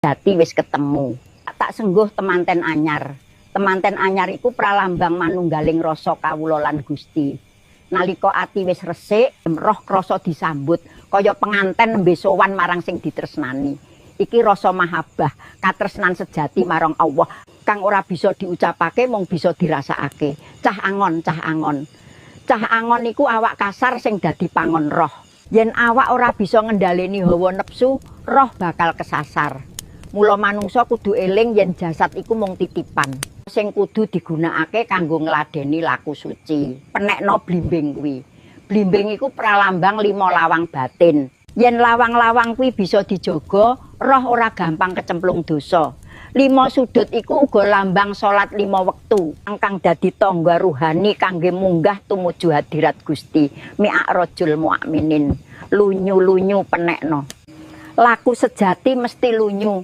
Sejati wis ketemu. Tak sengguh temanten anyar. Temanten anyar iku pralambang manunggaling rasa kawula lan Gusti. Nalika ati wis resik, roh krasa disambut kaya penganten nembe sowan marang sing ditresnani. Iki rasa mahabbah, katresnan sejati marang Allah kang ora bisa diucapake, mung bisa dirasakake. Cah angon, cah angon. Cah angon iku awak kasar sing dadi pangon roh. Yen awak ora bisa ngendhaleni hawa nepsu, roh bakal kesasar. Mula manungsa kudu eling yen jasad iku mung titipan sing kudu digunakake kanggo ngladeni laku suci. Penekno blimbing kuwi. Blimbing iku pralambang lima lawang batin. Yen lawang-lawang kuwi bisa dijaga, roh ora gampang kecemplung dosa. Lima sudut iku uga lambang salat lima wektu kang dadi tangga ruhani kangge munggah tumuju hadirat Gusti. Mi'rajul mu'minin. Lunyu-lunyu penekno. Laku sejati mesti lunyu.